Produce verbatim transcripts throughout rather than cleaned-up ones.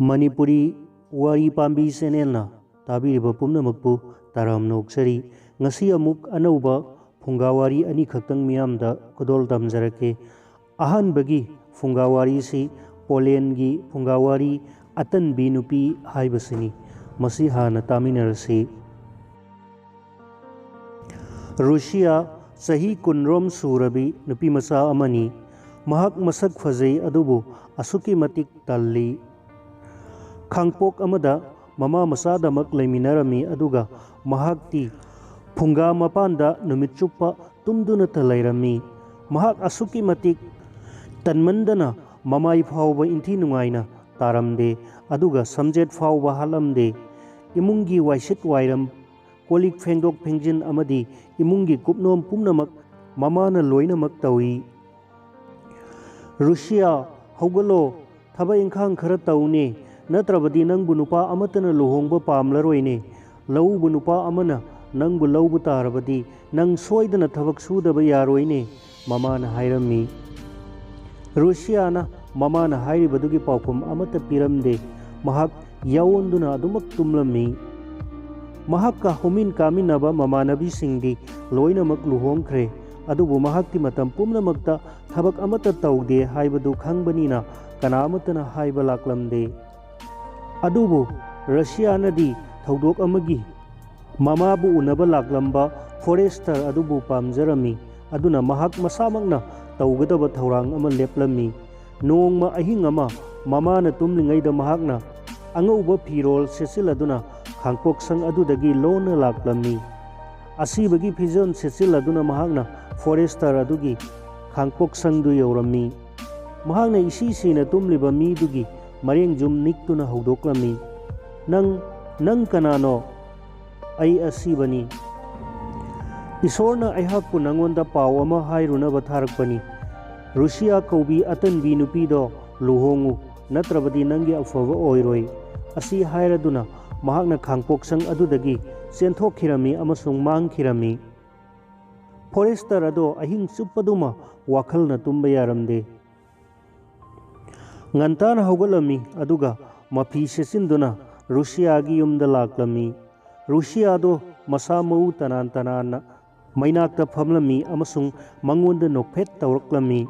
ꯃꯅꯤꯄꯨꯔꯤ ꯋꯥꯔꯤ ꯄꯥꯝꯕꯤ ꯆꯦꯅꯦꯜꯅ ꯇꯥꯕꯤꯔꯤꯕ ꯄꯨꯝꯅꯃꯛꯄꯨ ꯇꯔꯥꯝꯅ ꯑꯣꯛꯆꯔꯤ꯫ ꯉꯁꯤ ꯑꯃꯨꯛ ꯑꯅꯧꯕ ꯐꯨꯡꯒꯥ ꯋꯥꯔꯤ ꯑꯅꯤꯈꯛꯇꯪ ꯃꯤꯌꯥꯝꯗ ꯈꯨꯗꯣꯜ ꯇꯝꯖꯔꯛꯀꯦ꯫ ꯑꯍꯥꯟꯕꯒꯤ ꯐꯨꯡꯒꯥ ꯋꯥꯔꯤꯁꯤ ꯄꯣꯂꯦꯟꯒꯤ ꯐꯨꯡꯒꯥ ꯋꯥꯔꯤ ꯑꯇꯟꯕꯤ ꯅꯨꯄꯤ ꯍꯥꯏꯕꯁꯤꯅꯤ꯫ ꯃꯁꯤ ꯍꯥꯟꯅ ꯇꯥꯃꯤꯟꯅꯔꯁꯤ꯫ ꯔꯨꯁꯤꯌꯥ, ꯆꯍꯤ ꯀꯨꯟꯔꯣꯝ ꯁꯨꯔꯕꯤ ꯅꯨꯄꯤꯃꯆꯥ ꯑꯃꯅꯤ꯫ ꯃꯍꯥꯛ ꯃꯁꯛ ꯐꯖꯩ, ꯑꯗꯨꯕꯨ ꯑꯁꯨꯛꯀꯤ ꯃꯇꯤꯛ ꯇꯜꯂꯤ꯫ ꯈꯥꯡꯄꯣꯛ ꯑꯃꯗ ꯃꯃꯥ ꯃꯆꯥꯗꯃꯛ ꯂꯩꯃꯤꯟꯅꯔꯝꯃꯤ, ꯑꯗꯨꯒ ꯃꯍꯥꯛꯇꯤ ꯐꯨꯡꯒꯥ ꯃꯄꯥꯟꯗ ꯅꯨꯃꯤꯠ ꯆꯨꯞꯄ ꯇꯨꯝꯗꯨꯅꯇ ꯂꯩꯔꯝꯃꯤ꯫ ꯃꯍꯥꯛ ꯑꯁꯨꯛꯀꯤ ꯃꯇꯤꯛ ꯇꯟꯃꯟꯗꯅ ꯃꯃꯥꯏ ꯐꯥꯎꯕ ꯏꯟꯊꯤ ꯅꯨꯡꯉꯥꯏꯅ ꯇꯥꯔꯝꯗꯦ, ꯑꯗꯨꯒ ꯁꯝꯖꯦꯠ ꯐꯥꯎꯕ ꯍꯥꯠꯂꯝꯗꯦ꯫ ꯏꯃꯨꯡꯒꯤ ꯋꯥꯏꯁꯤꯠ ꯋꯥꯏꯔꯝ, ꯀꯣꯜ ꯂꯤꯛ ꯐꯦꯡꯗꯣꯛ ꯐꯦꯡꯖꯤꯟ ꯑꯃꯗꯤ ꯏꯃꯨꯡꯒꯤ ꯀꯨꯞꯅꯣꯝ ꯄꯨꯝꯅꯃꯛ ꯃꯃꯥꯅ ꯂꯣꯏꯅꯃꯛ ꯇꯧꯏ꯫ "ꯔꯨꯁꯤꯌꯥ, ꯍꯧꯒꯠꯂꯣ, ꯊꯕꯛ ꯏꯪꯈꯥꯡ ꯈꯔ ꯇꯧꯅꯦ, ꯅꯠꯇ꯭ꯔꯕꯗꯤ ꯅꯪꯕꯨ ꯅꯨꯄꯥ ꯑꯃꯠꯇꯅ ꯂꯨꯍꯣꯡꯕ ꯄꯥꯝꯂꯔꯣꯏꯅꯦ꯫ ꯂꯧꯎꯕ ꯅꯨꯄꯥ ꯑꯃꯅ ꯅꯪꯕꯨ ꯂꯧꯕ ꯇꯥꯔꯕꯗꯤ ꯅꯪ ꯁꯣꯏꯗꯅ ꯊꯕꯛ ꯁꯨꯗꯕ ꯌꯥꯔꯣꯏꯅꯦ", ꯃꯃꯥꯅ ꯍꯥꯏꯔꯝꯃꯤ꯫ ꯔꯨꯁꯤꯌꯥꯅ ꯃꯃꯥꯅ ꯍꯥꯏꯔꯤꯕꯗꯨꯒꯤ ꯄꯥꯎꯈꯨꯝ ꯑꯃꯠꯇ ꯄꯤꯔꯝꯗꯦ꯫ ꯃꯍꯥꯛ ꯌꯥꯑꯣꯟꯗꯨꯅ ꯑꯗꯨꯃꯛ ꯇꯨꯝꯂꯝꯃꯤ꯫ ꯃꯍꯥꯛꯀ ꯍꯧꯃꯤꯟ ꯀꯥꯃꯤꯟꯅꯕ ꯃꯃꯥꯟꯅꯕꯤꯁꯤꯡꯗꯤ ꯂꯣꯏꯅꯃꯛ ꯂꯨꯍꯣꯡꯈ꯭ꯔꯦ, ꯑꯗꯨꯕꯨ ꯃꯍꯥꯛꯇꯤ ꯃꯇꯝ ꯄꯨꯝꯅꯃꯛꯇ ꯊꯕꯛ ꯑꯃꯠꯇ ꯇꯧꯗꯦ ꯍꯥꯏꯕꯗꯨ ꯈꯪꯕꯅꯤꯅ ꯀꯅꯥ ꯑꯃꯠꯇꯅ ꯍꯥꯏꯕ ꯂꯥꯛꯂꯝꯗꯦ꯫ ꯑꯗꯨꯕꯨ ꯔꯁꯤꯌꯥꯅꯗꯤ ꯊꯧꯗꯣꯛ ꯑꯃꯒꯤ ꯃꯃꯥꯕꯨ ꯎꯅꯕ ꯂꯥꯛꯂꯝꯕ ꯐꯣꯔꯦꯁꯇꯔ ꯑꯗꯨꯕꯨ ꯄꯥꯝꯖꯔꯝꯃꯤ, ꯑꯗꯨꯅ ꯃꯍꯥꯛ ꯃꯁꯥꯃꯛꯅ ꯇꯧꯒꯗꯕ ꯊꯧꯔꯥꯡ ꯑꯃ ꯂꯦꯞꯂꯝꯃꯤ꯫ ꯅꯣꯡꯃ ꯑꯍꯤꯡ ꯑꯃ ꯃꯃꯥꯅ ꯇꯨꯝꯂꯤꯉꯩꯗ ꯃꯍꯥꯛꯅ ꯑꯉꯧꯕ ꯐꯤꯔꯣꯜ ꯁꯦꯠꯆꯤꯜꯂꯗꯨꯅ ꯈꯥꯡꯄꯣꯛꯁꯪ ꯑꯗꯨꯗꯒꯤ ꯂꯣꯟꯅ ꯂꯥꯛꯂꯝꯃꯤ꯫ ꯑꯁꯤꯕꯒꯤ ꯐꯤꯖꯣꯜ ꯁꯦꯠꯆꯤꯜꯂꯗꯨꯅ ꯃꯍꯥꯛꯅ ꯐꯣꯔꯦꯁꯇꯔ ꯑꯗꯨꯒꯤ ꯈꯥꯡꯄꯣꯛꯁꯪꯗꯨ ꯌꯧꯔꯝꯃꯤ꯫ ꯃꯍꯥꯛꯅ ꯏꯁꯤ ꯁꯤꯅ ꯇꯨꯝꯂꯤꯕ ꯃꯤꯗꯨꯒꯤ ꯃꯔꯦꯡꯖꯨꯝ ꯅꯤꯛꯇꯨꯅ ꯍꯧꯗꯣꯛꯂꯝꯃꯤ꯫ "ꯅꯪ, ꯅꯪ ꯀꯅꯥꯅꯣ?" "ꯑꯩ ꯑꯁꯤꯕꯅꯤ꯫ ꯏꯁꯣꯔꯅ ꯑꯩꯍꯥꯛꯄꯨ ꯅꯪꯉꯣꯟꯗ ꯄꯥꯎ ꯑꯃ ꯍꯥꯏꯔꯨꯅꯕ ꯊꯥꯔꯛꯄꯅꯤ꯫ ꯔꯨꯁꯤꯌꯥ ꯀꯧꯕꯤ ꯑꯇꯟꯕꯤ ꯅꯨꯄꯤꯗꯣ ꯂꯨꯍꯣꯡꯉꯨ, ꯅꯠꯇ꯭ꯔꯕꯗꯤ ꯅꯪꯒꯤ ꯑꯐꯕ ꯑꯣꯏꯔꯣꯏ"꯫ ꯑꯁꯤ ꯍꯥꯏꯔꯗꯨꯅ ꯃꯍꯥꯛꯅ ꯈꯥꯡꯄꯣꯛꯁꯪ ꯑꯗꯨꯗꯒꯤ ꯆꯦꯟꯊꯣꯛꯈꯤꯔꯝꯃꯤ ꯑꯃꯁꯨꯡ ꯃꯥꯡꯈꯤꯔꯝꯃꯤ꯫ ꯐꯣꯔꯦꯁꯇꯔ ꯑꯗꯣ ꯑꯍꯤꯡ ꯆꯨꯞꯄꯗꯨꯃ ꯋꯥꯈꯜꯅ ꯇꯨꯝꯕ ꯌꯥꯔꯝꯗꯦ꯫ ꯉꯟꯇꯥꯅ ꯍꯧꯒꯠꯂꯝꯃꯤ, ꯑꯗꯨꯒ ꯃꯐꯤ ꯁꯦꯠꯆꯤꯟꯗꯨꯅ ꯔꯨꯁꯤꯌꯥꯒꯤ ꯌꯨꯝꯗ ꯂꯥꯛꯂꯝꯃꯤ꯫ ꯔꯨꯁꯤꯌꯥꯗꯣ ꯃꯁꯥ ꯃꯎ ꯇꯅꯥꯟ ꯇꯅꯥꯟꯅ ꯃꯩꯅꯥꯛꯇ ꯐꯝꯂꯝꯃꯤ ꯑꯃꯁꯨꯡ ꯃꯉꯣꯟꯗ ꯅꯣꯛꯐꯦꯠ ꯇꯧꯔꯛꯂꯝꯃꯤ꯫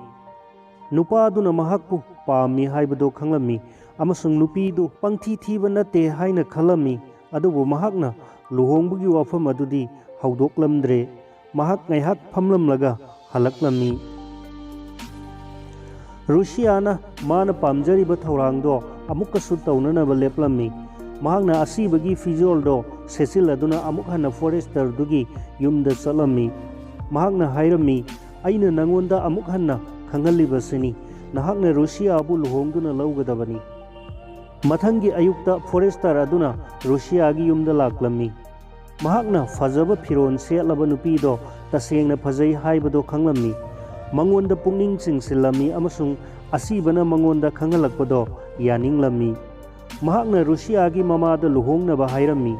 ꯅꯨꯄꯥꯗꯨꯅ ꯃꯍꯥꯛꯄꯨ ꯄꯥꯝꯃꯤ ꯍꯥꯏꯕꯗꯣ ꯈꯪꯂꯝꯃꯤ ꯑꯃꯁꯨꯡ ꯅꯨꯄꯤꯗꯨ ꯄꯪꯊꯤ ꯊꯤꯕ ꯅꯠꯇꯦ ꯍꯥꯏꯅ ꯈꯜꯂꯝꯃꯤ, ꯑꯗꯨꯕꯨ ꯃꯍꯥꯛꯅ ꯂꯨꯍꯣꯡꯕꯒꯤ ꯋꯥꯐꯝ ꯑꯗꯨꯗꯤ ꯍꯧꯗꯣꯛꯂꯝꯗ꯭ꯔꯦ꯫ ꯃꯍꯥꯛ ꯉꯥꯏꯍꯥꯛ ꯐꯝꯂꯝꯂꯒ ꯍꯜꯂꯛꯂꯝꯃꯤ꯫ ꯔꯨꯁꯤꯌꯥꯅ ꯃꯥꯅ ꯄꯥꯝꯖꯔꯤꯕ ꯊꯧꯔꯥꯡꯗꯣ ꯑꯃꯨꯛꯀꯁꯨ ꯇꯧꯅꯅꯕ ꯂꯦꯞꯂꯝꯃꯤ꯫ ꯃꯍꯥꯛꯅ ꯑꯁꯤꯕꯒꯤ ꯐꯤꯖꯣꯜꯗꯣ ꯁꯦꯠꯆꯤꯜꯂꯗꯨꯅ ꯑꯃꯨꯛ ꯍꯟꯅ ꯐꯣꯔꯦꯁꯇꯔꯗꯨꯒꯤ ꯌꯨꯝꯗ ꯆꯠꯂꯝꯃꯤ꯫ ꯃꯍꯥꯛꯅ ꯍꯥꯏꯔꯝꯃꯤ, "ꯑꯩꯅ ꯅꯉꯣꯟꯗ ꯑꯃꯨꯛ ꯍꯟꯅ ꯈꯪꯍꯜꯂꯤꯕꯁꯤꯅꯤ, ꯅꯍꯥꯛꯅ ꯔꯨꯁꯤꯌꯥꯕꯨ ꯂꯨꯍꯣꯡꯗꯨꯅ ꯂꯧꯒꯗꯕꯅꯤ꯫" ꯃꯊꯪꯒꯤ ꯑꯌꯨꯛꯇ ꯐꯣꯔꯦꯁꯇꯔ ꯑꯗꯨꯅ ꯔꯨꯁꯤꯌꯥꯒꯤ ꯌꯨꯝꯗ ꯂꯥꯛꯂꯝꯃꯤ꯫ ꯃꯍꯥꯛꯅ ꯐꯖꯕ ꯐꯤꯔꯣꯜ ꯁꯦꯠꯂꯕ ꯅꯨꯄꯤꯗꯣ ꯇꯁꯦꯡꯅ ꯐꯖꯩ ꯍꯥꯏꯕꯗꯣ ꯈꯪꯂꯝꯃꯤ꯫ ꯃꯉꯣꯟꯗ ꯄꯨꯛꯅꯤꯡ ꯆꯤꯡꯁꯤꯜꯂꯝꯃꯤ ꯑꯃꯁꯨꯡ ꯑꯁꯤꯕꯅ ꯃꯉꯣꯟꯗ ꯈꯪꯍꯜꯂꯛꯄꯗꯣ ꯌꯥꯅꯤꯡꯂꯝꯃꯤ꯫ ꯃꯍꯥꯛꯅ ꯔꯨꯁꯤꯌꯥꯒꯤ ꯃꯃꯥꯗ ꯂꯨꯍꯣꯡꯅꯕ ꯍꯥꯏꯔꯝꯃꯤ꯫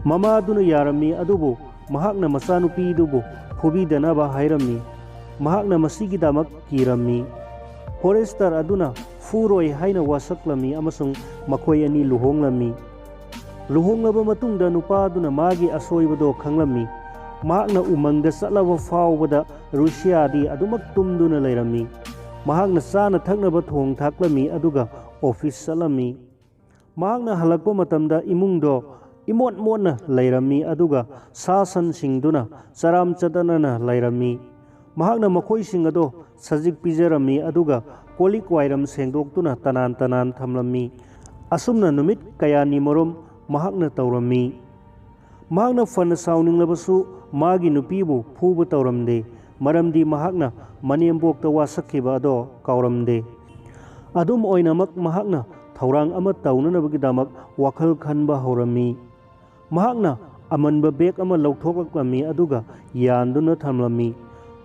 ꯃꯃꯥꯗꯨꯅ ꯌꯥꯔꯝꯃꯤ, ꯑꯗꯨꯕꯨ ꯃꯍꯥꯛꯅ ꯃꯆꯥꯅꯨꯄꯤꯗꯨꯕꯨ ꯐꯨꯕꯤꯗꯅꯕ ꯍꯥꯏꯔꯝꯃꯤ꯫ ꯃꯍꯥꯛꯅ ꯃꯁꯤꯒꯤꯗꯃꯛ ꯀꯤꯔꯝꯃꯤ꯫ ꯐꯣꯔꯦꯁꯇꯔ ꯑꯗꯨꯅ ꯐꯨꯔꯣꯏ ꯍꯥꯏꯅ ꯋꯥꯁꯛꯂꯝꯃꯤ ꯑꯃꯁꯨꯡ ꯃꯈꯣꯏ ꯑꯅꯤ ꯂꯨꯍꯣꯡꯂꯝꯃꯤ꯫ ꯂꯨꯍꯣꯡꯂꯕ ꯃꯇꯨꯡꯗ ꯅꯨꯄꯥꯗꯨꯅ ꯃꯥꯒꯤ ꯑꯁꯣꯏꯕꯗꯣ ꯈꯪꯂꯝꯃꯤ꯫ ꯃꯍꯥꯛꯅ ꯎꯃꯪꯗ ꯆꯠꯂꯕ ꯐꯥꯎꯕꯗ ꯔꯨꯁꯤꯌꯥꯗꯤ ꯑꯗꯨꯃꯛ ꯇꯨꯝꯗꯨꯅ ꯂꯩꯔꯝꯃꯤ꯫ ꯃꯍꯥꯛꯅ ꯆꯥꯅ ꯊꯛꯅꯕ ꯊꯣꯡ ꯊꯥꯛꯂꯝꯃꯤ, ꯑꯗꯨꯒ ꯑꯣꯐꯤꯁ ꯆꯠꯂꯝꯃꯤ꯫ ꯃꯍꯥꯛꯅ ꯍꯜꯂꯛꯄ ꯃꯇꯝꯗ ꯏꯃꯨꯡꯗꯣ ꯏꯃꯣꯠ ꯃꯣꯠꯅ ꯂꯩꯔꯝꯃꯤ, ꯑꯗꯨꯒ ꯁꯥ ꯁꯟꯁꯤꯡꯗꯨꯅ ꯆꯔꯥꯝ ꯆꯠꯇꯅꯅ ꯂꯩꯔꯝꯃꯤ꯫ ꯃꯍꯥꯛꯅ ꯃꯈꯣꯏꯁꯤꯡ ꯑꯗꯣ ꯁꯖꯤꯛ ꯄꯤꯖꯔꯝꯃꯤ, ꯑꯗꯨꯒ ꯀꯣꯜꯂꯤꯛ ꯋꯥꯏꯔꯝ ꯁꯦꯡꯗꯣꯛꯇꯨꯅ ꯇꯅꯥꯟ ꯇꯅꯥꯟ ꯊꯝꯂꯝꯃꯤ꯫ ꯑꯁꯨꯝꯅ ꯅꯨꯃꯤꯠ ꯀꯌꯥꯅꯤ ꯃꯔꯨꯝ ꯃꯍꯥꯛꯅ ꯇꯧꯔꯝꯃꯤ꯫ ꯃꯍꯥꯛꯅ ꯐꯅ ꯁꯥꯎꯅꯤꯡꯂꯕꯁꯨ ꯃꯥꯒꯤ ꯅꯨꯄꯤꯕꯨ ꯐꯨꯕ ꯇꯧꯔꯝꯗꯦ, ꯃꯔꯝꯗꯤ ꯃꯍꯥꯛꯅ ꯃꯅꯦꯝꯕꯣꯛꯇ ꯋꯥꯁꯛꯈꯤꯕ ꯑꯗꯣ ꯀꯥꯎꯔꯝꯗꯦ꯫ ꯑꯗꯨꯝ ꯑꯣꯏꯅꯃꯛ, ꯃꯍꯥꯛꯅ ꯊꯧꯔꯥꯡ ꯑꯃ ꯇꯧꯅꯅꯕꯒꯤꯗꯃꯛ ꯋꯥꯈꯜ ꯈꯟꯕ ꯍꯧꯔꯝꯃꯤ꯫ ꯃꯍꯥꯛꯅ ꯑꯃꯟꯕ ꯕꯦꯒ ꯑꯃ ꯂꯧꯊꯣꯛꯂꯛꯂꯝꯃꯤ, ꯑꯗꯨꯒ ꯌꯥꯟꯗꯨꯅ ꯊꯝꯂꯝꯃꯤ꯫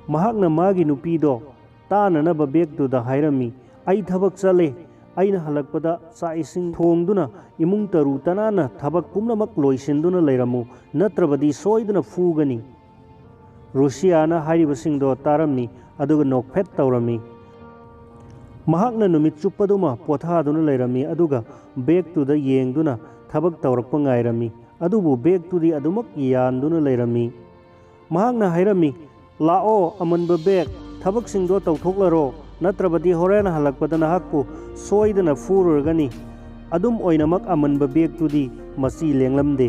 ꯃꯍꯥꯛꯅ ꯃꯥꯒꯤ ꯅꯨꯄꯤꯗꯣ ꯇꯥꯅꯅꯕ ꯕꯦꯒꯇꯨꯗ ꯍꯥꯏꯔꯝꯃꯤ, "ꯑꯩ ꯊꯕꯛ ꯆꯠꯂꯦ꯫ ꯑꯩꯅ ꯍꯜꯂꯛꯄꯗ ꯆꯥꯛ ꯏꯁꯤꯡ ꯊꯣꯡꯗꯨꯅ ꯏꯃꯨꯡ ꯇꯔꯨ ꯇꯅꯥꯟꯅ ꯊꯕꯛ ꯄꯨꯝꯅꯃꯛ ꯂꯣꯏꯁꯤꯟꯗꯨꯅ ꯂꯩꯔꯝꯃꯨ, ꯅꯠꯇ꯭ꯔꯕꯗꯤ ꯁꯣꯏꯗꯅ ꯐꯨꯒꯅꯤ꯫" ꯔꯨꯁꯤꯌꯥꯅ ꯍꯥꯏꯔꯤꯕꯁꯤꯡꯗꯣ ꯇꯥꯔꯝꯃꯤ, ꯑꯗꯨꯒ ꯅꯣꯛꯐꯦꯠ ꯇꯧꯔꯝꯃꯤ꯫ ꯃꯍꯥꯛꯅ ꯅꯨꯃꯤꯠ ꯆꯨꯞꯄꯗꯨꯃ ꯄꯣꯊꯥꯗꯨꯅ ꯂꯩꯔꯝꯃꯤ, ꯑꯗꯨꯒ ꯕꯦꯒꯇꯨꯗ ꯌꯦꯡꯗꯨꯅ ꯊꯕꯛ ꯇꯧꯔꯛꯄ ꯉꯥꯏꯔꯝꯃꯤ꯫ ꯑꯗꯨꯕꯨ ꯕꯦꯒꯇꯨꯗꯤ ꯑꯗꯨꯃꯛ ꯌꯥꯟꯗꯨꯅ ꯂꯩꯔꯝꯃꯤ꯫ ꯃꯍꯥꯛꯅ ꯍꯥꯏꯔꯝꯃꯤ, "ꯂꯥꯛꯑꯣ, ꯑꯃꯟꯕ ꯕꯦꯒ, ꯊꯕꯛꯁꯤꯡꯗꯣ ꯇꯧꯊꯣꯛꯂꯔꯣ, ꯅꯠꯇ꯭ꯔꯕꯗꯤ ꯍꯣꯔꯦꯟ ꯍꯜꯂꯛꯄꯗ ꯅꯍꯥꯛꯄꯨ ꯁꯣꯏꯗꯅ ꯐꯨꯔꯨꯔꯒꯅꯤ꯫" ꯑꯗꯨꯝ ꯑꯣꯏꯅꯃꯛ ꯑꯃꯟꯕ ꯕꯦꯒꯇꯨꯗꯤ ꯃꯆꯤ ꯂꯦꯡꯂꯝꯗꯦ꯫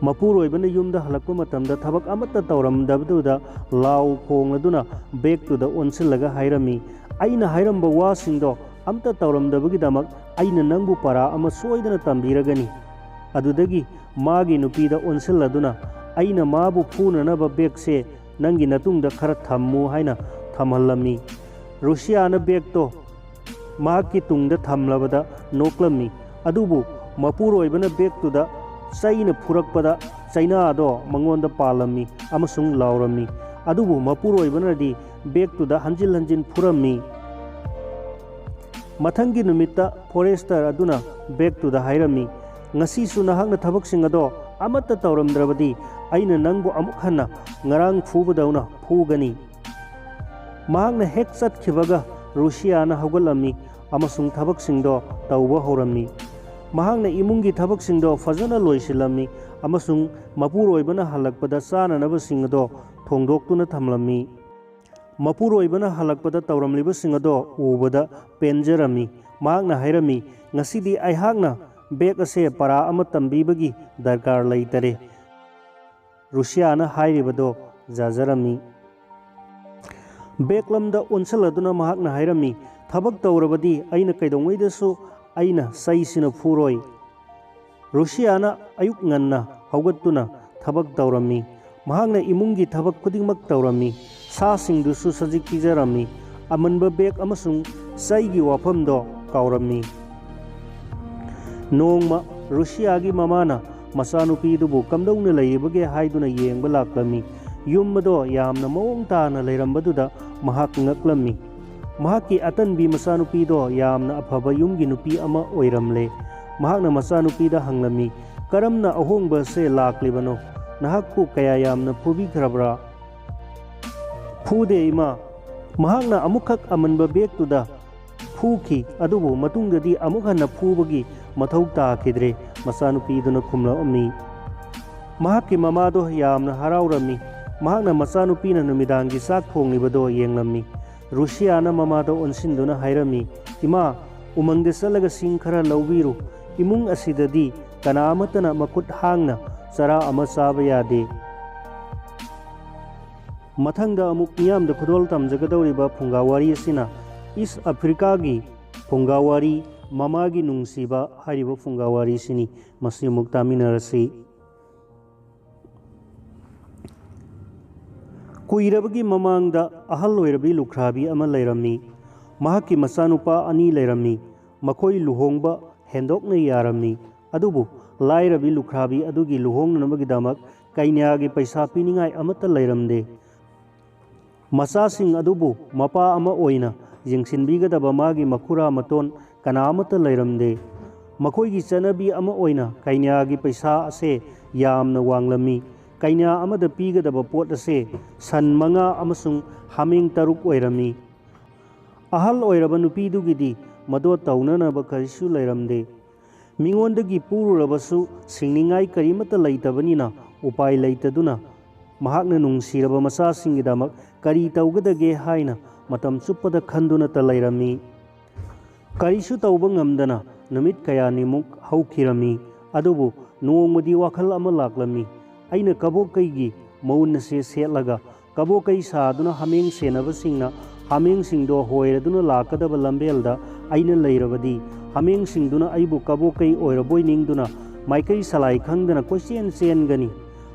ꯃꯄꯨꯔꯣꯏꯕꯅ ꯌꯨꯝꯗ ꯍꯜꯂꯛꯄ ꯃꯇꯝꯗ ꯊꯕꯛ ꯑꯃꯠꯇ ꯇꯧꯔꯝꯗꯕꯗꯨꯗ ꯂꯥꯎ ꯈꯣꯡꯂꯗꯨꯅ ꯕꯦꯒꯇꯨꯗ ꯑꯣꯟꯁꯤꯜꯂꯒ ꯍꯥꯏꯔꯝꯃꯤ, "ꯑꯩꯅ ꯍꯥꯏꯔꯝꯕ ꯋꯥꯁꯤꯡꯗꯣ ꯑꯝꯇ ꯇꯧꯔꯝꯗꯕꯒꯤꯗꯃꯛ ꯑꯩꯅ ꯅꯪꯕꯨ ꯄꯔꯥ ꯑꯃ ꯁꯣꯏꯗꯅ ꯇꯝꯕꯤꯔꯒꯅꯤ꯫" ꯑꯗꯨꯗꯒꯤ ꯃꯥꯒꯤ ꯅꯨꯄꯤꯗ ꯑꯣꯟꯁꯤꯜꯂꯗꯨꯅ ꯑꯩꯅ ꯃꯥꯕꯨ ꯐꯨꯅꯅꯕ ꯕꯦꯒꯁꯦ ꯅꯪꯒꯤ ꯅꯇꯨꯡꯗ ꯈꯔ ꯊꯝꯃꯨ ꯍꯥꯏꯅ ꯊꯝꯍꯜꯂꯝꯃꯤ꯫ ꯔꯨꯁꯤꯌꯥꯅ ꯕꯦꯒꯇꯣ ꯃꯍꯥꯛꯀꯤ ꯇꯨꯡꯗ ꯊꯝꯂꯕꯗ ꯅꯣꯛꯂꯝꯃꯤ꯫ ꯑꯗꯨꯕꯨ ꯃꯄꯨꯔꯣꯏꯕꯅ ꯕꯦꯒꯇꯨꯗ ꯆꯩꯅ ꯐꯨꯔꯛꯄꯗ ꯆꯩꯅꯥꯗꯣ ꯃꯉꯣꯟꯗ ꯄꯥꯜꯂꯝꯃꯤ ꯑꯃꯁꯨꯡ ꯂꯥꯎꯔꯝꯃꯤ꯫ ꯑꯗꯨꯕꯨ ꯃꯄꯨꯔꯣꯏꯕꯅꯗꯤ ꯕꯦꯒꯇꯨꯗ ꯍꯟꯖꯤꯟ ꯍꯟꯖꯤꯟ ꯐꯨꯔꯝꯃꯤ꯫ ꯃꯊꯪꯒꯤ ꯅꯨꯃꯤꯠꯇ ꯐꯣꯔꯦꯁꯇꯔ ꯑꯗꯨꯅ ꯕꯦꯒꯇꯨꯗ ꯍꯥꯏꯔꯝꯃꯤ, "ꯉꯁꯤꯁꯨ ꯅꯍꯥꯛꯅ ꯊꯕꯛꯁꯤꯡ ꯑꯗꯣ ꯑꯃꯠꯇ ꯇꯧꯔꯝꯗ꯭ꯔꯕꯗꯤ ꯑꯩꯅ ꯅꯪꯕꯨ ꯑꯃꯨꯛ ꯍꯟꯅ ꯉꯔꯥꯡ ꯐꯨꯕꯗꯧꯅ ꯐꯨꯒꯅꯤ꯫" ꯃꯍꯥꯛꯅ ꯍꯦꯛ ꯆꯠꯈꯤꯕꯒ ꯔꯨꯁꯤꯌꯥꯅ ꯍꯧꯒꯠꯂꯝꯃꯤ ꯑꯃꯁꯨꯡ ꯊꯕꯛꯁꯤꯡꯗꯣ ꯇꯧꯕ ꯍꯧꯔꯝꯃꯤ꯫ ꯃꯍꯥꯛꯅ ꯏꯃꯨꯡꯒꯤ ꯊꯕꯛꯁꯤꯡꯗꯣ ꯐꯖꯅ ꯂꯣꯏꯁꯤꯜꯂꯝꯃꯤ ꯑꯃꯁꯨꯡ ꯃꯄꯨꯔꯣꯏꯕꯅ ꯍꯜꯂꯛꯄꯗ ꯆꯥꯅꯅꯕꯁꯤꯡ ꯑꯗꯣ ꯊꯣꯡꯗꯣꯛꯇꯨꯅ ꯊꯝꯂꯝꯃꯤ꯫ ꯃꯄꯨꯔꯣꯏꯕꯅ ꯍꯜꯂꯛꯄꯗ ꯇꯧꯔꯝꯂꯤꯕꯁꯤꯡ ꯑꯗꯣ ꯎꯕꯗ ꯄꯦꯟꯖꯔꯝꯃꯤ꯫ ꯃꯍꯥꯛꯅ ꯍꯥꯏꯔꯝꯃꯤ, "ꯉꯁꯤꯗꯤ ꯑꯩꯍꯥꯛꯅ ꯕꯦꯒ ꯑꯁꯦ ꯄꯔꯥ ꯑꯃ ꯇꯝꯕꯤꯕꯒꯤ ꯗꯔꯀꯥꯔ ꯂꯩꯇꯔꯦ꯫" ꯔꯨꯁꯤꯌꯥꯅ ꯍꯥꯏꯔꯤꯕꯗꯣ ꯌꯥꯖꯔꯝꯃꯤ꯫ ꯕꯦꯒ ꯂꯝꯗ ꯑꯣꯟꯁꯤꯜꯂꯗꯨꯅ ꯃꯍꯥꯛꯅ ꯍꯥꯏꯔꯝꯃꯤ, "ꯊꯕꯛ ꯇꯧꯔꯕꯗꯤ ꯑꯩꯅ ꯀꯩꯗꯧꯉꯩꯗꯁꯨ ꯑꯩꯅ ꯆꯩꯁꯤꯅ ꯐꯨꯔꯣꯏ꯫" ꯔꯨꯁꯤꯌꯥꯅ ꯑꯌꯨꯛ ꯉꯟꯅ ꯍꯧꯒꯠꯇꯨꯅ ꯊꯕꯛ ꯇꯧꯔꯝꯃꯤ꯫ ꯃꯍꯥꯛꯅ ꯏꯃꯨꯡꯒꯤ ꯊꯕꯛ ꯈꯨꯗꯤꯡꯃꯛ ꯇꯧꯔꯝꯃꯤ꯫ ꯁꯥꯁꯤꯡꯗꯨꯁꯨ ꯁꯖꯤꯛ ꯄꯤꯖꯔꯝꯃꯤ꯫ ꯑꯃꯟꯕ ꯕꯦꯒ ꯑꯃꯁꯨꯡ ꯆꯩꯒꯤ ꯋꯥꯐꯝꯗꯣ ꯀꯥꯎꯔꯝꯃꯤ꯫ ꯅꯣꯡꯃ ꯔꯨꯁꯤꯌꯥꯒꯤ ꯃꯃꯥꯅ ꯃꯆꯥꯅꯨꯄꯤꯗꯨꯕꯨ ꯀꯝꯗꯧꯅ ꯂꯩꯔꯤꯕꯒꯦ ꯍꯥꯏꯗꯨꯅ ꯌꯦꯡꯕ ꯂꯥꯛꯂꯝꯃꯤ꯫ ꯌꯨꯝ ꯑꯗꯣ ꯌꯥꯝꯅ ꯃꯑꯣꯡ ꯇꯥꯅ ꯂꯩꯔꯝꯕꯗꯨꯗ ꯃꯍꯥꯛ ꯉꯛꯂꯝꯃꯤ꯫ ꯃꯍꯥꯛꯀꯤ ꯑꯇꯟꯕꯤ ꯃꯆꯥꯅꯨꯄꯤꯗꯣ ꯌꯥꯝꯅ ꯑꯐꯕ ꯌꯨꯝꯒꯤ ꯅꯨꯄꯤ ꯑꯃ ꯑꯣꯏꯔꯝꯂꯦ꯫ ꯃꯍꯥꯛꯅ ꯃꯆꯥꯅꯨꯄꯤꯗ ꯍꯪꯂꯝꯃꯤ, "ꯀꯔꯝꯅ ꯑꯍꯣꯡꯕ ꯑꯁꯦ ꯂꯥꯛꯂꯤꯕꯅꯣ? ꯅꯍꯥꯛꯄꯨ ꯀꯌꯥ ꯌꯥꯝꯅ ꯐꯨꯕꯤꯈ꯭ꯔꯕ꯭ꯔꯥ?" "ꯐꯨꯗꯦ, ꯏꯃꯥ꯫ ꯃꯍꯥꯛꯅ ꯑꯃꯨꯛꯈꯛ ꯑꯃꯟꯕ ꯕꯦꯒꯇꯨꯗ ꯐꯨꯈꯤ, ꯑꯗꯨꯕꯨ ꯃꯇꯨꯡꯗꯗꯤ ꯑꯃꯨꯛ ꯍꯟꯅ ꯐꯨꯕꯒꯤ ꯃꯊꯧ ꯇꯥꯈꯤꯗ꯭ꯔꯦ, ꯃꯆꯥꯅꯨꯄꯤꯗꯨꯅ ꯈꯨꯝꯂꯛꯑꯝꯃꯤ꯫ ꯃꯍꯥꯛꯀꯤ ꯃꯃꯥꯗꯣ ꯌꯥꯝꯅ ꯍꯔꯥꯎꯔꯝꯃꯤ꯫ ꯃꯍꯥꯛꯅ ꯃꯆꯥꯅꯨꯄꯤꯅ ꯅꯨꯃꯤꯗꯥꯡꯒꯤ ꯆꯥꯛ ꯊꯣꯡꯂꯤꯕꯗꯣ ꯌꯦꯡꯂꯝꯃꯤ꯫ ꯔꯨꯁꯤꯌꯥꯅ ꯃꯃꯥꯗ ꯑꯣꯟꯁꯤꯟꯗꯨꯅ ꯍꯥꯏꯔꯝꯃꯤ, "ꯏꯃꯥ, ꯎꯃꯪꯗ ꯆꯠꯂꯒ ꯁꯤꯡ ꯈꯔ ꯂꯧꯕꯤꯔꯨ꯫ ꯏꯃꯨꯡ ꯑꯁꯤꯗꯗꯤ ꯀꯅꯥ ꯑꯃꯠꯇꯅ ꯃꯈꯨꯠ ꯍꯥꯡꯅ ꯆꯔꯥ ꯑꯃ ꯆꯥꯕ ꯌꯥꯗꯦ"꯫ ꯃꯊꯪꯗ ꯑꯃꯨꯛ ꯃꯤꯌꯥꯝꯗ ꯈꯨꯗꯣꯜ ꯇꯝꯖꯒꯗꯧꯔꯤꯕ ꯐꯨꯡꯒꯥ ꯋꯥꯔꯤ ꯑꯁꯤꯅ ꯏꯁ ꯑꯐ꯭ꯔꯤꯀꯥꯒꯤ ꯐꯨꯡꯒꯥ ꯋꯥꯔꯤ ꯃꯃꯥꯒꯤ ꯅꯨꯡꯁꯤꯕ ꯍꯥꯏꯔꯤꯕ ꯐꯨꯡꯒꯥ ꯋꯥꯔꯤꯁꯤꯅꯤ꯫ ꯃꯁꯤ ꯑꯃꯨꯛ ꯇꯥꯃꯤꯟꯅꯔꯁꯤ꯫ ꯀꯨꯏꯔꯕꯒꯤ ꯃꯃꯥꯡꯗ ꯑꯍꯜ ꯑꯣꯏꯔꯕꯤ ꯂꯨꯈ꯭ꯔꯥꯕꯤ ꯑꯃ ꯂꯩꯔꯝꯃꯤ꯫ ꯃꯍꯥꯛꯀꯤ ꯃꯆꯥꯅꯨꯄꯥ ꯑꯅꯤ ꯂꯩꯔꯝꯃꯤ꯫ ꯃꯈꯣꯏ ꯂꯨꯍꯣꯡꯕ ꯍꯦꯟꯗꯣꯛꯅ ꯌꯥꯔꯝꯃꯤ꯫ ꯑꯗꯨꯕꯨ ꯂꯥꯏꯔꯕꯤ ꯂꯨꯈ꯭ꯔꯥꯕꯤ ꯑꯗꯨꯒꯤ ꯂꯨꯍꯣꯡꯅꯅꯕꯒꯤꯗꯃꯛ ꯀꯩꯅ꯭ꯌꯥꯒꯤ ꯄꯩꯁꯥ ꯄꯤꯅꯤꯡꯉꯥꯏ ꯑꯃꯠꯇ ꯂꯩꯔꯝꯗꯦ꯫ ꯃꯆꯥꯁꯤꯡ ꯑꯗꯨꯕꯨ ꯃꯄꯥ ꯑꯃ ꯑꯣꯏꯅ ꯌꯦꯡꯁꯤꯟꯕꯤꯒꯗꯕ ꯃꯥꯒꯤ ꯃꯈꯨꯔꯥ ꯃꯇꯣꯟ ꯀꯅꯥ ꯑꯃꯠꯇ ꯂꯩꯔꯝꯗꯦ꯫ ꯃꯈꯣꯏꯒꯤ ꯆꯠꯅꯕꯤ ꯑꯃ ꯑꯣꯏꯅ ꯀꯩꯅ꯭ꯌꯥꯒꯤ ꯄꯩꯁꯥ ꯑꯁꯦ ꯌꯥꯝꯅ ꯋꯥꯡꯂꯝꯃꯤ꯫ ꯀꯩꯅ꯭ꯌꯥ ꯑꯃꯗ ꯄꯤꯒꯗꯕ ꯄꯣꯠ ꯑꯁꯦ ꯁꯟ ꯃꯉꯥ ꯑꯃꯁꯨꯡ ꯍꯥꯃꯦꯡ ꯇꯔꯨꯛ ꯑꯣꯏꯔꯝꯃꯤ꯫ ꯑꯍꯜ ꯑꯣꯏꯔꯕ ꯅꯨꯄꯤꯗꯨꯒꯤꯗꯤ ꯃꯗꯣ ꯇꯧꯅꯅꯕ ꯀꯔꯤꯁꯨ ꯂꯩꯔꯝꯗꯦ꯫ ꯃꯤꯉꯣꯟꯗꯒꯤ ꯄꯨꯔꯨꯔꯕꯁꯨ ꯁꯤꯡꯅꯤꯡꯉꯥꯏ ꯀꯔꯤꯃꯠꯇ ꯂꯩꯇꯕꯅꯤꯅ, ꯎꯄꯥꯏ ꯂꯩꯇꯗꯨꯅ ꯃꯍꯥꯛꯅ ꯅꯨꯡꯁꯤꯔꯕ ꯃꯆꯥꯁꯤꯡꯒꯤꯗꯃꯛ ꯀꯔꯤ ꯇꯧꯒꯗꯒꯦ ꯍꯥꯏꯅ ꯃꯇꯝ ꯆꯨꯞꯄꯗ ꯈꯟꯗꯨꯅꯇ ꯂꯩꯔꯝꯃꯤ꯫ ꯀꯔꯤꯁꯨ ꯇꯧꯕ ꯉꯝꯗꯅ ꯅꯨꯃꯤꯠ ꯀꯌꯥꯅꯤꯃꯨꯛ ꯍꯧꯈꯤꯔꯝꯃꯤ꯫ ꯑꯗꯨꯕꯨ ꯅꯣꯡꯃꯗꯤ ꯋꯥꯈꯜ ꯑꯃ ꯂꯥꯛꯂꯝꯃꯤ꯫ "ꯑꯩꯅ ꯀꯕꯣꯛꯀꯩꯒꯤ ꯃꯎꯟ ꯑꯁꯦ ꯁꯦꯠꯂꯒ ꯀꯕꯣꯛꯀꯩ ꯁꯥꯗꯨꯅ ꯍꯥꯃꯦꯡ ꯁꯦꯟꯅꯕꯁꯤꯡꯅ ꯍꯥꯃꯦꯡꯁꯤꯡꯗꯣ ꯍꯣꯏꯔꯗꯨꯅ ꯂꯥꯛꯀꯗꯕ ꯂꯝꯕꯦꯜꯗ ꯑꯩꯅ ꯂꯩꯔꯕꯗꯤ, ꯍꯥꯃꯦꯡꯁꯤꯡꯗꯨꯅ ꯑꯩꯕꯨ ꯀꯕꯣꯛꯀꯩ ꯑꯣꯏꯔꯕꯣꯏ ꯅꯤꯡꯗꯨꯅ ꯃꯥꯏꯀꯩ ꯁꯂꯥꯏ ꯈꯪꯗꯅ ꯀꯣꯏꯆꯦꯟ ꯆꯦꯟꯒꯅꯤ꯫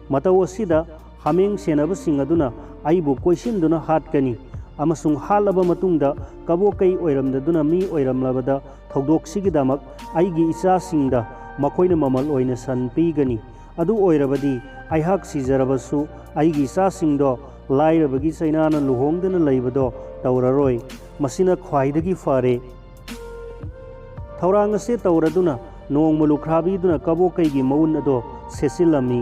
ꯃꯇꯧ ꯑꯁꯤꯗ ꯍꯥꯃꯦꯡ ꯁꯦꯟꯅꯕꯁꯤꯡ ꯑꯗꯨꯅ ꯑꯩꯕꯨ ꯀꯣꯏꯁꯤꯟꯗꯨꯅ ꯍꯥꯠꯀꯅꯤ, ꯑꯃꯁꯨꯡ ꯍꯥꯠꯂꯕ ꯃꯇꯨꯡꯗ ꯀꯕꯣꯛꯀꯩ ꯑꯣꯏꯔꯝꯗꯗꯨꯅ ꯃꯤ ꯑꯣꯏꯔꯝꯂꯕꯗ ꯊꯧꯗꯣꯛꯁꯤꯒꯤꯗꯃꯛ ꯑꯩꯒꯤ ꯏꯆꯥꯁꯤꯡꯗ ꯃꯈꯣꯏꯅ ꯃꯃꯜ ꯑꯣꯏꯅ ꯁꯟ ꯄꯤꯒꯅꯤ꯫ ꯑꯗꯨ ꯑꯣꯏꯔꯕꯗꯤ ꯑꯩꯍꯥꯛ ꯁꯤꯖꯔꯕꯁꯨ ꯑꯩꯒꯤ ꯏꯆꯥꯁꯤꯡꯗꯣ ꯂꯥꯏꯔꯕꯒꯤ ꯆꯩꯅꯥꯅ ꯂꯨꯍꯣꯡꯗꯅ ꯂꯩꯕꯗꯣ ꯇꯧꯔꯔꯣꯏ꯫ ꯃꯁꯤꯅ ꯈ꯭ꯋꯥꯏꯗꯒꯤ ꯐꯔꯦ"꯫ ꯊꯧꯔꯥꯡ ꯑꯁꯤ ꯇꯧꯔꯗꯨꯅ ꯅꯣꯡꯃ ꯂꯨꯈ꯭ꯔꯥꯕꯤꯗꯨꯅ ꯀꯕꯣꯛꯀꯩꯒꯤ ꯃꯎꯟ ꯑꯗꯣ ꯁꯦꯠꯆꯤꯜꯂꯝꯃꯤ꯫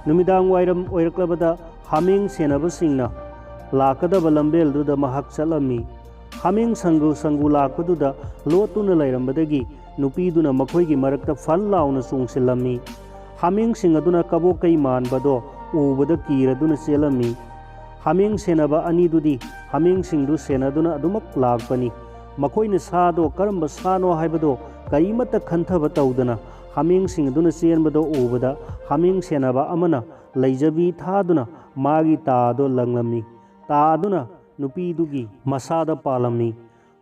ꯅꯨꯃꯤꯗꯥꯡ ꯋꯥꯏꯔꯝ ꯑꯣꯏꯔꯛꯂꯕꯗ ꯍꯥꯃꯦꯡ ꯁꯦꯟꯅꯕꯁꯤꯡꯅ ꯂꯥꯛꯀꯗꯕ ꯂꯝꯕꯦꯜꯗꯨꯗ ꯃꯍꯥꯛ ꯆꯠꯂꯝꯃꯤ꯫ ꯍꯥꯃꯦꯡ ꯁꯪꯒꯨ ꯁꯪꯒꯨ ꯂꯥꯛꯄꯗꯨꯗ ꯂꯣꯠꯇꯨꯅ ꯂꯩꯔꯝꯕꯗꯒꯤ ꯅꯨꯄꯤꯗꯨꯅ ꯃꯈꯣꯏꯒꯤ ꯃꯔꯛꯇ ꯐꯟ ꯂꯥꯎꯅ ꯆꯣꯡꯁꯤꯜꯂꯝꯃꯤ꯫ ꯍꯥꯃꯦꯡꯁꯤꯡ ꯑꯗꯨꯅ ꯀꯕꯣꯀꯩ ꯃꯥꯟꯕꯗꯣ ꯎꯕꯗ ꯀꯤꯔꯗꯨꯅ ꯆꯦꯜꯂꯝꯃꯤ꯫ ꯍꯥꯃꯦꯡ ꯁꯦꯟꯅꯕ ꯑꯅꯤꯗꯨꯗꯤ ꯍꯥꯃꯦꯡꯁꯤꯡꯗꯨ ꯁꯦꯟꯅꯗꯨꯅ ꯑꯗꯨꯃꯛ ꯂꯥꯛꯄꯅꯤ꯫ ꯃꯈꯣꯏꯅ ꯁꯥꯗꯣ ꯀꯔꯝꯕ ꯁꯥꯅꯣ ꯍꯥꯏꯕꯗꯣ ꯀꯔꯤꯃꯠꯇ ꯈꯟꯊꯕ ꯇꯧꯗꯅ ꯍꯥꯃꯦꯡꯁꯤꯡ ꯑꯗꯨꯅ ꯆꯦꯟꯕꯗꯣ ꯎꯕꯗ ꯍꯥꯃꯦꯡ ꯁꯦꯟꯅꯕ ꯑꯃꯅ ꯂꯩꯖꯕꯤ ꯊꯥꯗꯨꯅ ꯃꯥꯒꯤ ꯇꯥ ꯑꯗꯣ ꯂꯪꯂꯝꯃꯤ꯫ ꯇꯥ ꯑꯗꯨꯅ ꯅꯨꯄꯤꯗꯨꯒꯤ ꯃꯁꯥꯗ ꯄꯥꯜꯂꯝꯃꯤ꯫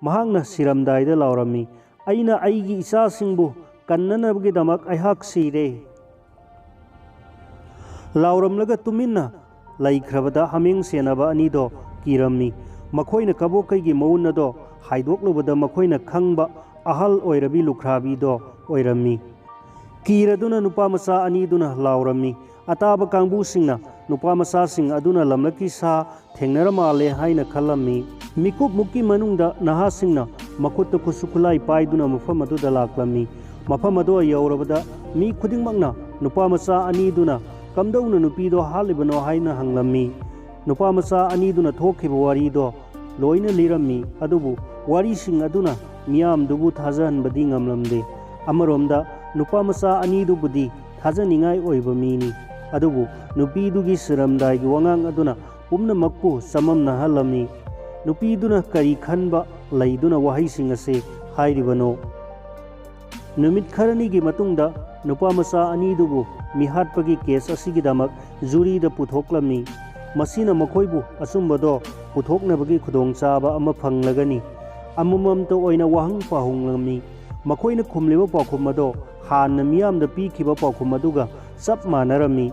ꯃꯍꯥꯛꯅ ꯁꯤꯔꯝꯗꯥꯏꯗ ꯂꯥꯎꯔꯝꯃꯤ, "ꯑꯩꯅ ꯑꯩꯒꯤ ꯏꯆꯥꯁꯤꯡꯕꯨ ꯀꯟꯅꯅꯕꯒꯤꯗꯃꯛ ꯑꯩꯍꯥꯛ ꯁꯤꯔꯦ!" ꯂꯥꯎꯔꯝꯂꯒ ꯇꯨꯃꯤꯟꯅ ꯂꯩꯈ꯭ꯔꯕꯗ ꯍꯥꯃꯦꯡ ꯁꯦꯟꯅꯕ ꯑꯅꯤꯗꯣ ꯀꯤꯔꯝꯃꯤ꯫ ꯃꯈꯣꯏꯅ ꯀꯕꯣꯀꯩꯒꯤ ꯃꯎꯟ ꯑꯗꯣ ꯍꯥꯏꯗꯣꯛꯂꯨꯕꯗ ꯃꯈꯣꯏꯅ ꯈꯪꯕ ꯑꯍꯜ ꯑꯣꯏꯔꯕꯤ ꯂꯨꯈ꯭ꯔꯥꯕꯤꯗꯣ ꯑꯣꯏꯔꯝꯃꯤ꯫ ꯀꯤꯔꯗꯨꯅ ꯅꯨꯄꯥ ꯃꯆꯥ ꯑꯅꯤꯗꯨꯅ ꯂꯥꯎꯔꯝꯃꯤ꯫ ꯑꯇꯥꯕ ꯀꯥꯡꯕꯨꯁꯤꯡꯅ ꯅꯨꯄꯥ ꯃꯆꯥꯁꯤꯡ ꯑꯗꯨꯅ ꯂꯝꯂꯛꯀꯤ ꯁꯥ ꯊꯦꯡꯅꯔ ꯃꯥꯜꯂꯦ ꯍꯥꯏꯅ ꯈꯜꯂꯝꯃꯤ꯫ ꯃꯤꯀꯨꯞ ꯃꯨꯛꯀꯤ ꯃꯅꯨꯡꯗ ꯅꯍꯥꯁꯤꯡꯅ ꯃꯈꯨꯠꯇ ꯈꯨꯠꯁꯨ ꯈꯨꯠꯂꯥꯏ ꯄꯥꯏꯗꯨꯅ ꯃꯐꯝ ꯑꯗꯨꯗ ꯂꯥꯛꯂꯝꯃꯤ꯫ ꯃꯐꯝ ꯑꯗꯨ ꯌꯧꯔꯕꯗ ꯃꯤ ꯈꯨꯗꯤꯡꯃꯛꯅ ꯅꯨꯄꯥ ꯃꯆꯥ ꯑꯅꯤꯗꯨꯅ ꯀꯝꯗꯧꯅ ꯅꯨꯄꯤꯗꯣ ꯍꯥꯠꯂꯤꯕꯅꯣ ꯍꯥꯏꯅ ꯍꯪꯂꯝꯃꯤ꯫ ꯅꯨꯄꯥ ꯃꯆꯥ ꯑꯅꯤꯗꯨꯅ ꯊꯣꯛꯈꯤꯕ ꯋꯥꯔꯤꯗꯣ ꯂꯣꯏꯅ ꯂꯤꯔꯝꯃꯤ꯫ ꯑꯗꯨꯕꯨ ꯋꯥꯔꯤꯁꯤꯡ ꯑꯗꯨꯅ ꯃꯤꯌꯥꯝꯗꯨꯕꯨ ꯊꯥꯖꯍꯟꯕꯗꯤ ꯉꯝꯂꯝꯗꯦ꯫ ꯑꯃꯔꯣꯝꯗ ꯅꯨꯄꯥ ꯃꯆꯥ ꯑꯅꯤꯗꯨꯕꯨꯗꯤ ꯊꯥꯖꯅꯤꯡꯉꯥꯏ ꯑꯣꯏꯕ ꯃꯤꯅꯤ꯫ ꯑꯗꯨꯕꯨ ꯅꯨꯄꯤꯗꯨꯒꯤ ꯁꯤꯔꯝꯗꯥꯏꯒꯤ ꯋꯥꯉꯥꯡ ꯑꯗꯨꯅ ꯄꯨꯝꯅꯃꯛꯄꯨ ꯆꯃꯝꯅꯍꯜꯂꯝꯃꯤ꯫ ꯅꯨꯄꯤꯗꯨꯅ ꯀꯔꯤ ꯈꯟꯕ ꯂꯩꯗꯨꯅ ꯋꯥꯍꯩꯁꯤꯡ ꯑꯁꯤ ꯍꯥꯏꯔꯤꯕꯅꯣ? ꯅꯨꯃꯤꯠ ꯈꯔꯅꯤꯒꯤ ꯃꯇꯨꯡꯗ ꯅꯨꯄꯥ ꯃꯆꯥ ꯑꯅꯤꯗꯨꯕꯨ ꯃꯤꯍꯥꯠꯄꯒꯤ ꯀꯦꯁ ꯑꯁꯤꯒꯤꯗꯃꯛ ꯖꯨꯔꯤꯗ ꯄꯨꯊꯣꯛꯂꯝꯃꯤ꯫ ꯃꯁꯤꯅ ꯃꯈꯣꯏꯕꯨ ꯑꯆꯨꯝꯕꯗꯣ ꯄꯨꯊꯣꯛꯅꯕꯒꯤ ꯈꯨꯗꯣꯡꯆꯥꯕ ꯑꯃ ꯐꯪꯂꯒꯅꯤ꯫ ꯑꯃꯃꯝꯇ ꯑꯣꯏꯅ ꯋꯥꯍꯪ ꯄꯥꯎꯍꯪꯂꯝꯃꯤ꯫ ꯃꯈꯣꯏꯅ ꯈꯨꯝꯂꯤꯕ ꯄꯥꯎꯈꯨꯝ ꯑꯗꯣ ꯍꯥꯟꯅ ꯃꯤꯌꯥꯝꯗ ꯄꯤꯈꯤꯕ ꯄꯥꯎꯈꯨꯝ ꯑꯗꯨꯒ ꯆꯞ ꯃꯥꯟꯅꯔꯝꯃꯤ꯫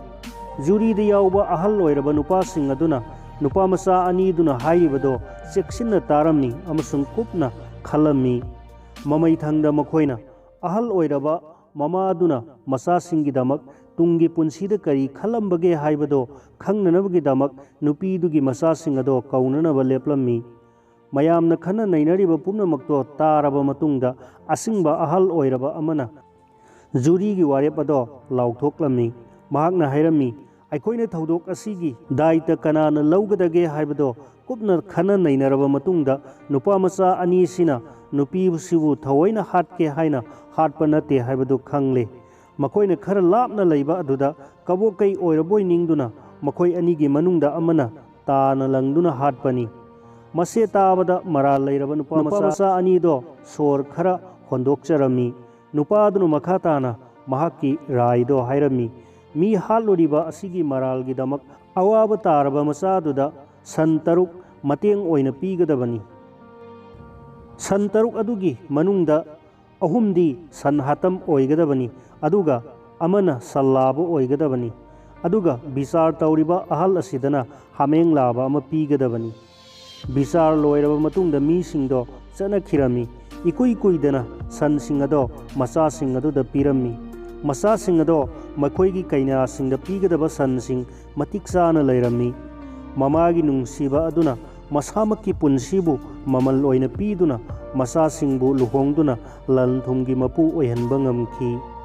ꯖꯨꯔꯤꯗ ꯌꯥꯎꯕ ꯑꯍꯜ ꯑꯣꯏꯔꯕ ꯅꯨꯄꯥꯁꯤꯡ ꯑꯗꯨꯅ ꯅꯨꯄꯥ ꯃꯆꯥ ꯑꯅꯤꯗꯨꯅ ꯍꯥꯏꯔꯤꯕꯗꯣ ꯆꯦꯛꯁꯤꯟꯅ ꯇꯥꯔꯝꯃꯤ ꯑꯃꯁꯨꯡ ꯀꯨꯞꯅ ꯈꯜꯂꯝꯃꯤ꯫ ꯃꯃꯩꯊꯪꯗ ꯃꯈꯣꯏꯅ ꯑꯍꯜ ꯑꯣꯏꯔꯕ ꯃꯃꯥꯗꯨꯅ ꯃꯆꯥꯁꯤꯡꯒꯤꯗꯃꯛ ꯇꯨꯡꯒꯤ ꯄꯨꯟꯁꯤꯗ ꯀꯔꯤ ꯈꯜꯂꯝꯕꯒꯦ ꯍꯥꯏꯕꯗꯣ ꯈꯪꯅꯅꯕꯒꯤꯗꯃꯛ ꯅꯨꯄꯤꯗꯨꯒꯤ ꯃꯆꯥꯁꯤꯡ ꯑꯗꯣ ꯀꯧꯅꯅꯕ ꯂꯦꯞꯂꯝꯃꯤ꯫ ꯃꯌꯥꯝꯅ ꯈꯟꯅ ꯅꯩꯅꯔꯤꯕ ꯄꯨꯝꯅꯃꯛꯇꯣ ꯇꯥꯔꯕ ꯃꯇꯨꯡꯗ ꯑꯁꯤꯡꯕ ꯑꯍꯜ ꯑꯣꯏꯔꯕ ꯑꯃꯅ ꯖꯨꯔꯤꯒꯤ ꯋꯥꯔꯦꯞ ꯑꯗꯣ ꯂꯥꯎꯊꯣꯛꯂꯝꯃꯤ꯫ ꯃꯍꯥꯛꯅ ꯍꯥꯏꯔꯝꯃꯤ, ꯑꯩꯈꯣꯏꯅ ꯊꯧꯗꯣꯛ ꯑꯁꯤꯒꯤ ꯗꯥꯏꯇ ꯀꯅꯥꯅ ꯂꯧꯒꯗꯒꯦ ꯍꯥꯏꯕꯗꯣ ꯀꯨꯞꯅ ꯈꯟꯅ ꯅꯩꯅꯔꯕ ꯃꯇꯨꯡꯗ, ꯅꯨꯄꯥ ꯃꯆꯥ ꯑꯅꯤꯁꯤꯅ ꯅꯨꯄꯤꯁꯤꯕꯨ ꯊꯑꯣꯏꯅ ꯍꯥꯠꯀꯦ ꯍꯥꯏꯅ ꯍꯥꯠꯄ ꯅꯠꯇꯦ ꯍꯥꯏꯕꯗꯨ ꯈꯪꯂꯦ꯫ ꯃꯈꯣꯏꯅ ꯈꯔ ꯂꯥꯞꯅ ꯂꯩꯕ ꯑꯗꯨꯗ ꯀꯕꯣꯛꯀꯩ ꯑꯣꯏꯔꯕꯣꯏ ꯅꯤꯡꯗꯨꯅ ꯃꯈꯣꯏ ꯑꯅꯤꯒꯤ ꯃꯅꯨꯡꯗ ꯑꯃꯅ ꯇꯥꯅ ꯂꯪꯗꯨꯅ ꯍꯥꯠꯄꯅꯤ꯫ ꯃꯁꯦ ꯇꯥꯕꯗ ꯃꯔꯥꯜ ꯂꯩꯔꯕ ꯅꯨꯄꯥ ꯅꯨꯄꯥ ꯃꯆꯥ ꯃꯆꯥ ꯑꯅꯤꯗꯣ ꯁꯣꯔ ꯈꯔ ꯍꯣꯟꯗꯣꯛꯆꯔꯝꯃꯤ꯫ ꯅꯨꯄꯥ ꯑꯗꯨꯅ ꯃꯈꯥ ꯇꯥꯅ ꯃꯍꯥꯛꯀꯤ ꯔꯥꯏꯗꯣ ꯍꯥꯏꯔꯝꯃꯤ, "ꯃꯤ ꯍꯥꯠꯂꯨꯔꯤꯕ ꯑꯁꯤꯒꯤ ꯃꯔꯥꯜꯒꯤꯗꯃꯛ ꯑꯋꯥꯕ ꯇꯥꯔꯕ ꯃꯆꯥꯗꯨꯗ ꯁꯟ ꯇꯔꯨꯛ ꯃꯇꯦꯡ ꯑꯣꯏꯅ ꯄꯤꯒꯗꯕꯅꯤ꯫ ꯁꯟ ꯇꯔꯨꯛ ꯑꯗꯨꯒꯤ ꯃꯅꯨꯡꯗ ꯑꯍꯨꯝꯗꯤ ꯁꯟ ꯍꯥꯇꯝ ꯑꯣꯏꯒꯗꯕꯅꯤ, ꯑꯗꯨꯒ ꯑꯃꯅ ꯁꯟ ꯂꯥꯕ ꯑꯣꯏꯒꯗꯕꯅꯤ꯫ ꯑꯗꯨꯒ ꯕꯤꯆꯥꯔ ꯇꯧꯔꯤꯕ ꯑꯍꯜ ꯑꯁꯤꯗꯅ ꯍꯥꯃꯦꯡ ꯂꯥꯕ ꯑꯃ ꯄꯤꯒꯗꯕꯅꯤ꯫" ꯕꯤꯆꯥꯔ ꯂꯣꯏꯔꯕ ꯃꯇꯨꯡꯗ ꯃꯤꯁꯤꯡꯗꯣ ꯆꯠꯅꯈꯤꯔꯝꯃꯤ꯫ ꯏꯀꯨꯏ ꯀꯨꯏꯗꯅ ꯁꯟꯁꯤꯡ ꯑꯗꯣ ꯃꯆꯥꯁꯤꯡ ꯑꯗꯨꯗ ꯄꯤꯔꯝꯃꯤ꯫ ꯃꯆꯥꯁꯤꯡ ꯑꯗꯣ ꯃꯈꯣꯏꯒꯤ ꯀꯩꯅꯥꯁꯤꯡꯗ ꯄꯤꯒꯗꯕ ꯁꯟꯁꯤꯡ ꯃꯇꯤꯛ ꯆꯥꯅ ꯂꯩꯔꯝꯃꯤ꯫ ꯃꯃꯥꯒꯤ ꯅꯨꯡꯁꯤꯕ ꯑꯗꯨꯅ ꯃꯁꯥꯃꯛꯀꯤ ꯄꯨꯟꯁꯤꯕꯨ ꯃꯃꯜ ꯑꯣꯏꯅ ꯄꯤꯗꯨꯅ ꯃꯆꯥꯁꯤꯡꯕꯨ ꯂꯨꯍꯣꯡꯗꯨꯅ ꯂꯟ ꯊꯨꯝꯒꯤ ꯃꯄꯨ ꯑꯣꯏꯍꯟꯕ ꯉꯝꯈꯤ꯫